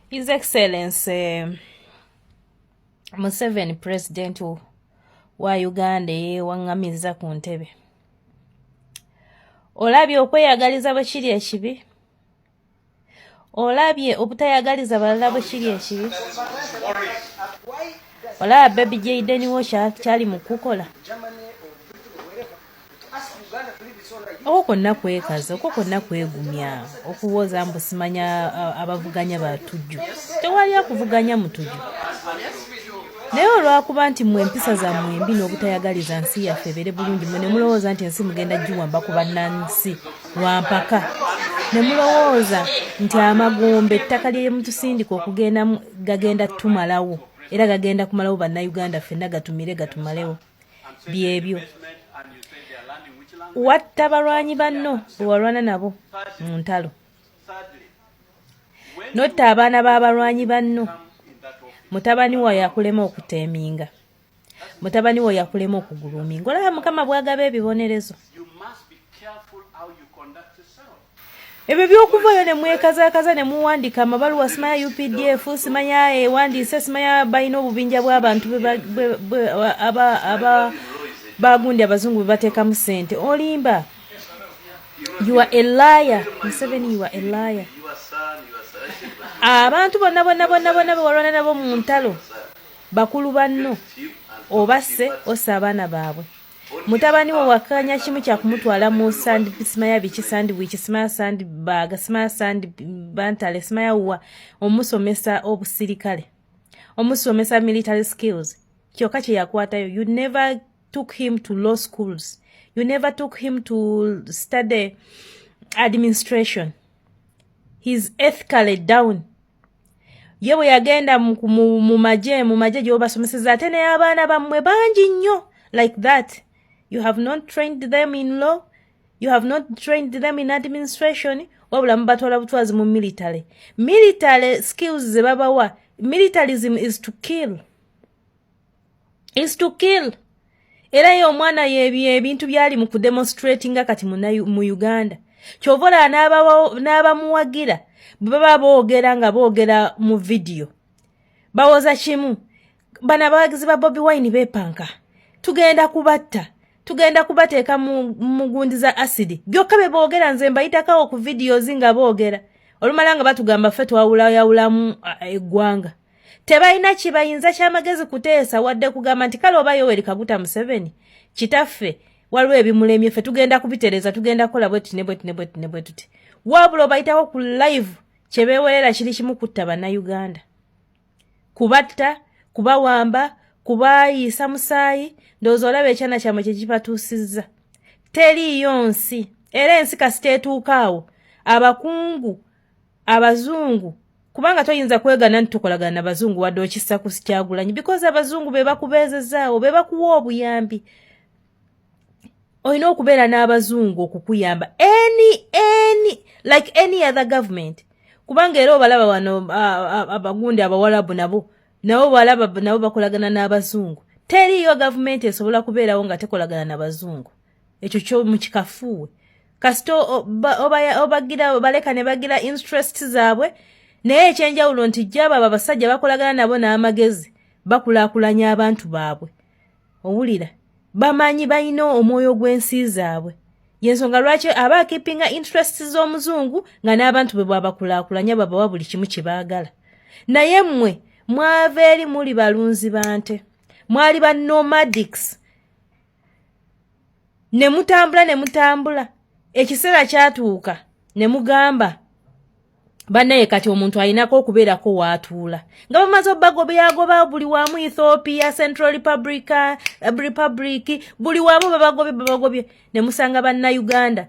His Excellency Museveni, President wa Uganda eyeewaŋŋamizza ku ntebe, olabye okweyagaliza bwe kiri ekibi? Olabye obutayagaliza balala bwe kiri ekibi? Olaba Baby Jayden wo kyali mu kukola? Okwo kwonna kwekaza, okwo kwonna kwegumya, okuwoza mbu simanya abavuganya batujju. Tewali akuvuganya mutujju, naye olwakuba nti mmwe empisa zammwe embi n'obutayagaliza nsi yaffe ebeere bulungi, mwe ne mulowooza nti ensi mugenda giwamba ku bannansi lwampaka, ne mulowooza nti amagombe, ettaka lye mutusindika okugenda gagenda tumalawo, era gagenda kumalawo Bannayuganda ffenna, gatumire gatumalewo. Byebyo watta balwanyi banno bwe walwana nabo mu ntalo, notta abaana b'abalwanyi banno. Mutabani wo yakulema okuteeminga, mutabani wo yakulema okuguluminga. Olaba Mukama bw'agaba ebibonerezo ebyo by'okuvayo ne mwekazaakaza ne muwandiika amabaluwa, simanya UPDF, simanya ewandiise, simanya balina obubinja bw'abantu aba bagundi abazungu bwe bateekamu ssente. Olimba, you are a liar, Museveni, you are a liar. Abantu bonna bonna bonna bonna be walwana nabo mu ntalo, bakulu banno, obasse, ossa abaana baabwe. Mutabani we wakanya kimu kyakumutwala mu sand, simanya biki, sandwich, simanya sandbag, simanya sand bantale, simanya wa, omusomesa obusirikale, omusomesa military skills, kyokka kye yakwatayo. You never took him to law schools, you never took him to study administration. He's ethically down. Ye bwe yagenda mu magye gy'obasomeseza, ate naye abaana bammwe bangi nnyo like that. You have not trained them in law, you have not trained them in administration, wabula mubatwala butwazi mu military. Military skills ze babawa, militarism is to kill, is to kill. Era ye omwana yebyo ebintu byali mu kudemonstratinga kati mu Uganda, kyova olaba n'abamuwagira bwe baba boogera nga boogera mu vidiyo bawoza kimu: bano abawagizi ba Bobi Wine beepanka, tugenda kubatta, tugenda kubateeka mu gundi za acid. Byokka bye boogera. Nze mbayitakawo ku videos nga boogera, olumala nga batugamba ffe twawulayawulamu eggwanga. Tebalina kibayinza kyamagezi kuteesa, wadde kugamba nti kale oba Yoweri Kaguta Museveni kitaffe waliwo ebimulemye, ffe tugenda kubitereeza, tugenda kukola bwetuti ne bwetuti ne bwetuti ne bwetuti. Wabula obayitako ku live, kyebeewerera kiri kimu: kutta Bannayuganda, kubatta, kubawamba, kubayiisa musaayi. Ndowooza olaba ekyana kyammwe kye kibatuusizza. Teriiyo nsi, era ensi kasita etuuka awo, abakungu abazungu, kubanga toyinza kwegana nti tukolagana nabazungu wadde okissa ku Kyagulanyi, because abazungu be bakubeezezaawo, be bakuwa obuyambi. Olina okubeera n'abazungu okukuyamba any like any other government, kubanga era obalaba wano abagundi Abawalabu nabo balaba nabo bakolagana n'abazungu. Teriiyo gavumenti esobola kubeerawo nga tekolagana n'abazungu. Ekyo kyo mukikafuuwe. Kasita obagira baleka ne bagira interest zaabwe. Naye ekyenjawulo nti jjabo abo abasajja bakolagana nabo n'amagezi, bakulaakulanya abantu baabwe. Owulira bamanyi balina omwoyo gw'ensi zaabwe, yensonga lwaki aba akeepinga interest z'omuzungu nga n'abantu bwe bwabakulaakulanya, babawa buli kimu kye baagala. Naye mmwe mwava eri muli balunzi ba nte, mwali ba nomadics, ne mutambula ne mutambula. Ekiseera kyatuuka ne mugamba bannaye kati omuntu alinako okubeerako waatuula, nga bamaze obagobyagoba buli wamu, Ethiopia, Central Republic, buli wamu babagobye, babagobye, ne musanga Bannayuganda,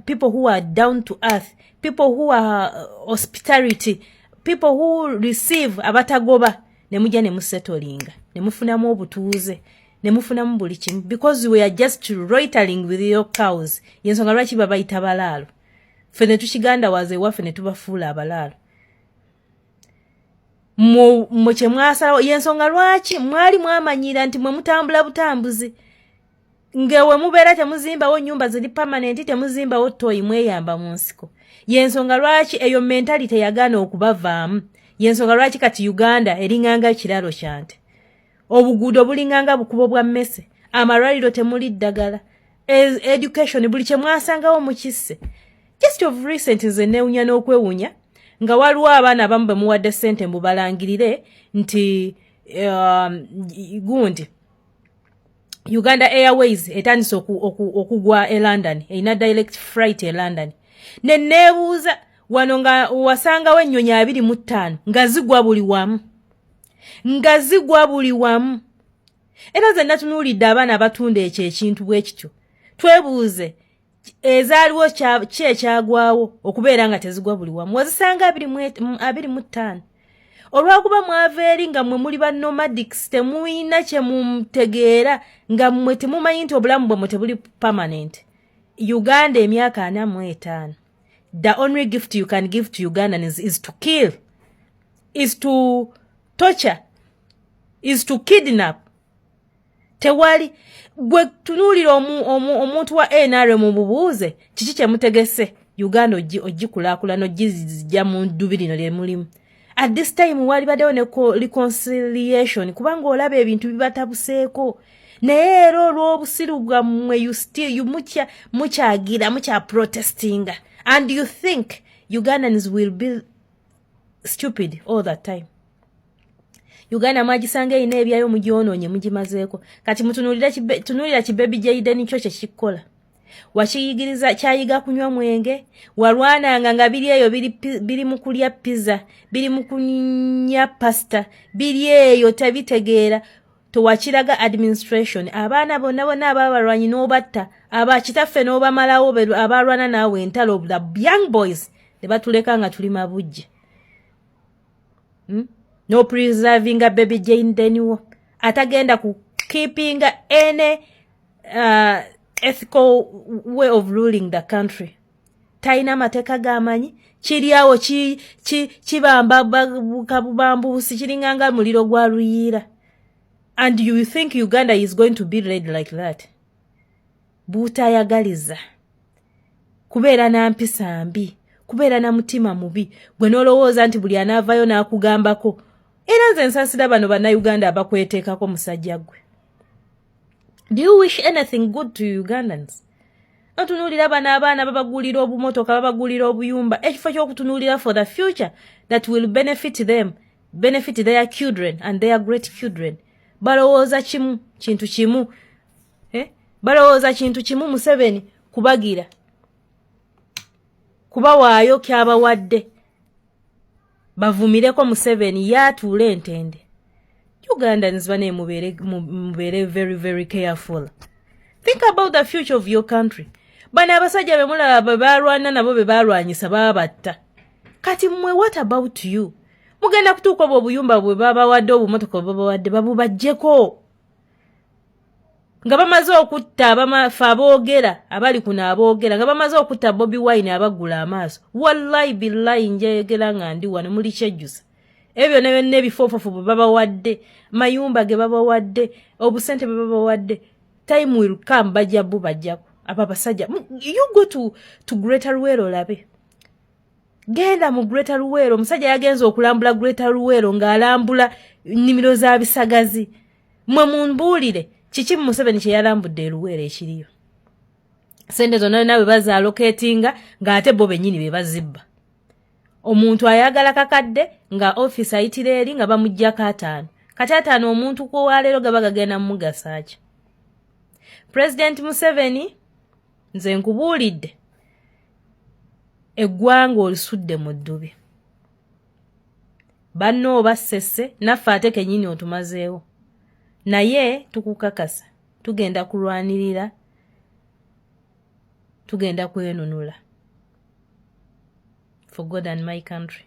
people who are down to earth, people who are hospitality, people who receive, abatagoba, ne mujja ne musetolinga, ne mufunamu obutuuze, ne mufunamu buli kimu, because we are just loitering with your cows. Yensonga lwaki babayita balaalo. Ffe ne tukigandawaza ewaffe ne tubafuula abalaalo. Mwe kye mwasalawo, yensonga lwaki mwali mwamanyira nti mwe mutambula butambuzi, ngewe mubeera temuzimbawo nnyumba ziri permanent, temuzimbawo toyi, mweyamba mu nsiko. Yensonga lwaki eyo mentality yagaana okubavaamu. Yensonga lwaki kati Uganda eringanga ekiralo kyante, obuguudo bulinganga bukubo bwa mmese, amalwaliro temuli ddagala, education, buli kye mwasangawo mukisse. Just of recent nze neewunya n'okwewunya nga waliwo abaana abamu be muwadde ssente mbu balangirire nti gundi Uganda Airways etandise okugwa e London, erina direct flight e London. Ne neebuuza wano nga wasangawo ennyonyi 25 nga zigwa buli wamu, nga zigwa buli wamu. Era nze natunuulidde abaana abatunda ekyo ekintu bwe kityo. Twebuuze, ezaaliwo ki ekyagwawo okubeera nga tezigwa buli wamu? Wazisanga 25. Olwakuba mwava eri nga mmwe muli ba nomadics, temulina kye mutegeera, nga mmwe temumanyi nti obulamu bwammwe tebuli permanent. Uganda emyaka 45, the only gift you can give to Ugandans is to kill, is to torture, is to kidnap. Tewali gwe tunuulira omuntu wa NRM, mubuuze kiki kyemutegese Uganda ogikulaakulana, ogizijja mu ddubi lino lye mulimu. At this time walibaddewo ne reconciliation, kubanga olaba ebintu bibatabuseeko. Naye era olw'obusiru bwammwe, you still you mukyagira, mukya protestinga, and you think Ugandans will be stupid all the time. Uganda mwagisanga erina ebyayo, mugyonoonye, mugimazeeko. Kati mutunuulira kibebi Jaden kyo kyekikkola. Wakiyigiriza, kyayiga kunywa mwenge. Walwananga nga biri eyo biri mu kulya pizza, biri mu kunya pasta, biri eyo tebitegeera. Tewakiraga administration. Abaana bonna bonna ababalwanyi n'obatta, abakitaffe n'obamalawo, abalwana naawe entalo, the young boys, ne batuleka nga tuli mabujje, No preservinga baby Jane wo atagenda ku keepinga any ethical way of ruling the country. Talina mateeka g'amanyi. Kiri awo kibamba kabubambuusi, kiringanga muliro gwa luyiira. And you think Uganda is going to be led like that? Butayagaliza, kubeera na mpisa mbi, kubeera na mutima mubi, gwe n'olowooza nti buli anaavayo n'akugambako. Era nze nsaasira bano Bannayuganda abakweteekako. Musajja gwe, do you wish anything good to Ugandans? Otunuulira bano abaana, babagulira obumotoka, babagulira obuyumba, ekifo ky'okutunuulira for the future that will benefit them, benefit their children and their great children. Balowooza kimu, kintu kimu, eh? Balowooza kintu kimu, Museveni kubagira, kubawaayo kyabawadde, bavumireko Museveni yaatuula entende. Ugandans bane, mubeere very very careful. Think about the future of your country. Bano abasajja be mulaba be balwana nabo, be balwanyisa, babatta. Kati mmwe, what about you? Mugenda kutuuka obwo obuyumba bwe babawadde, obumotoka bwe babawadde, babubaggyeko nga bamaze okutta abamafe aboogera, abali kuno aboogera, nga bamaze okutta Bobi Wine, abaggula amaaso. Wallahi billahi, njegera nga ndi wano, muli kyejjusa ebyo byonna byonna, ebifoofofu bwe babawadde, mayumba ge babawadde, obusente bwe babawadde. Time will come, bajja bubajjako abo abasajja. You go to Greater Luweero olabe. Genda mu Greater Luweero. Omusajja yagenza okulambula Greater Luweero ng'alambula nnimiro za bisagazi. Mwe mumbuulire, kiki Museveni kye yalambudde eruweero ekiriyo? Sente zonna yonna bwe bazaallocatinga, ng'ate bo bennyini be bazibba. Omuntu ayagala kakadde nga ofiisi ayitira eri nga bamuggyako 50. Kati 50 omuntu kwowaleero gaba gagenda mumugasaaki? Pulezidenti Museveni, nze nkubuulidde, eggwanga olisudde mu ddubi. Banno obassesse, naffe ate kennyini otumazeewo. Naye tukukakasa, tugenda kulwanirira, tugenda kwenunula, for God and my country.